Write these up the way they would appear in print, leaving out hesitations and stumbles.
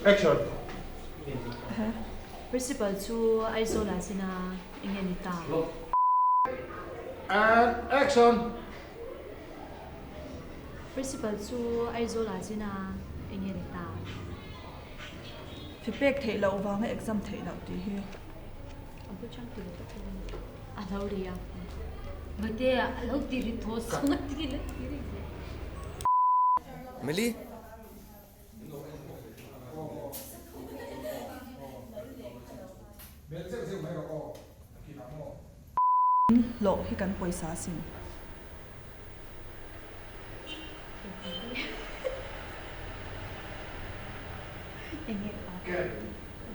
Action. Principal chu Aizawl ah zin a enge ni ta? And action. Principal chu Aizawl ah zin a enge ni ta? Fi pek theih loh vanga exam theih loh tih hi. A bu chang ti lo tak hian a hlo ri a. Mate a lo ti ri thaw sung a ti le ti ri zel. Meli. Hlawh hi kan pawisa asin.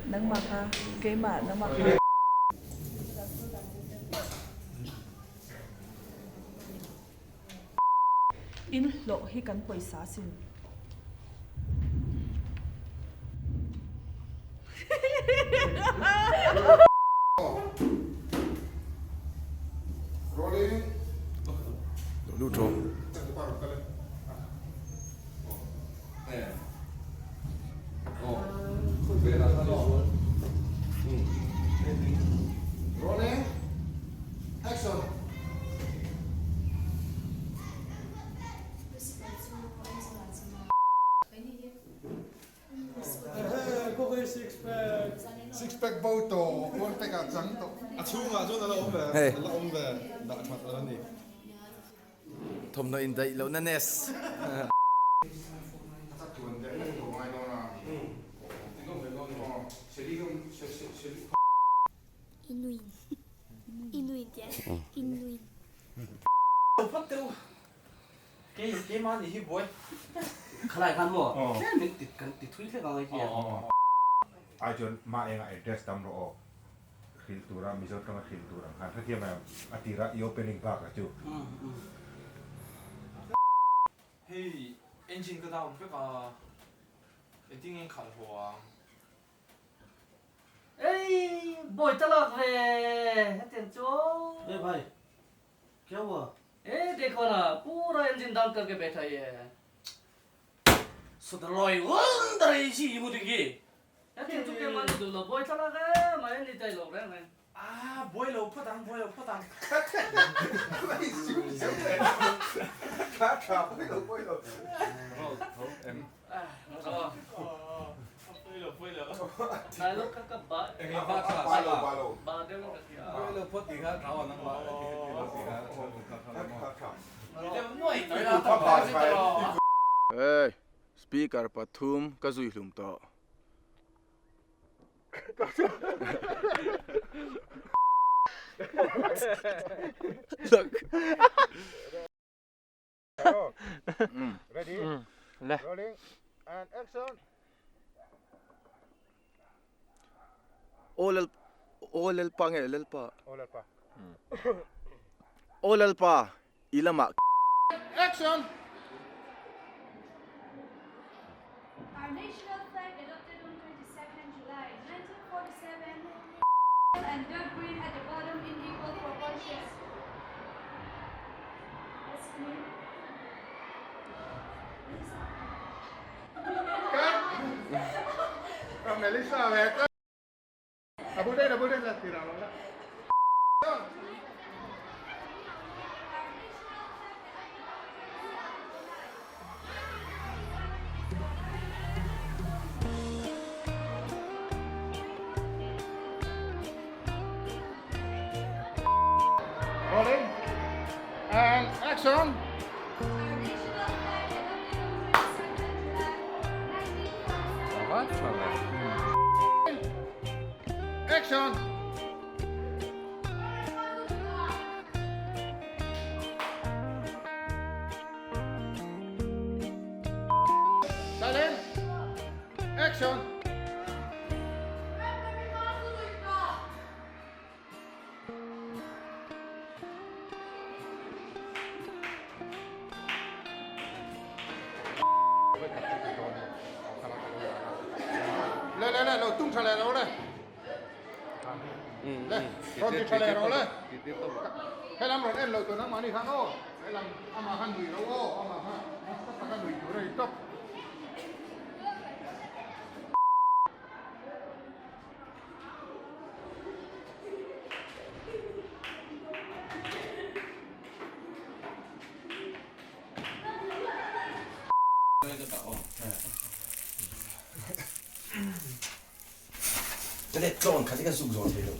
Nangmah kha keimah nangmah kha. In hlawh hi kan pawisa asin. Six pack bo tawh one pack ah chang tawh. A chhungah chuan a la awm ve, a la awm ve dah that a la ni. Thawmhnaw indaih lohna nes. Kei keimah nih hi buai. Khalai khan maw tlem in tit kan ti thui hlek ang hei hian. Ai chuan mah engah address tam rawh aw. Hrilh tura Mizo tanga hrilh tur ang khan hrethiam em a tira i opening bak a chu. Hei engine ka down vek a engtin nge khalh haw ang. Ei bawi ta lak ve hetiang chu aw. Ei bhai kya hua? Ei dekho na pura engine down karke baitha hi hai. Sudaloi undar hi si mu ding hi. Hetiang chu keimah ni duh lo bawi ta lak e mai ni tai lo reng reng. Ah buai lo phawt ang buai lo phawt ang. Tha tha buai lo buai lo. Hey, speaker pathum ka zui hlum tawh. Ready? Rolling and action. Aw lal aw lalpa nge lalpa Aw lalpa. Aw lalpa i lamah Action. Our national flag adopted on 22nd July 1947 and dark green at the bottom in equal proportions. That's me. Cut. Melissa ve. A bul den la tira la. Rolling and action. Action. Silent. Action. Le le le lo tung tha le lo le. Le rawn ti tha le ro le. He lam rawn en lo tur nangmah ni khan aw. He lam amah khan nui ro aw amah kha nasa taka nui tur. Stop. Ka let tlawn khat i ka zuk zawn thei lo.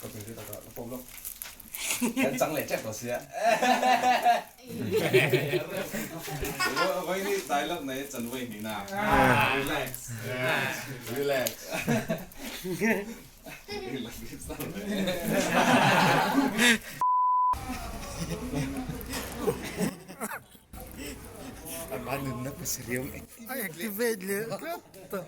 Ka pe te taka ka pom lo. Kan cang le ṭek ko sia. Voi ni dialogue nei chan voi ni na. Relax. Relax. A activate leh tlat ta.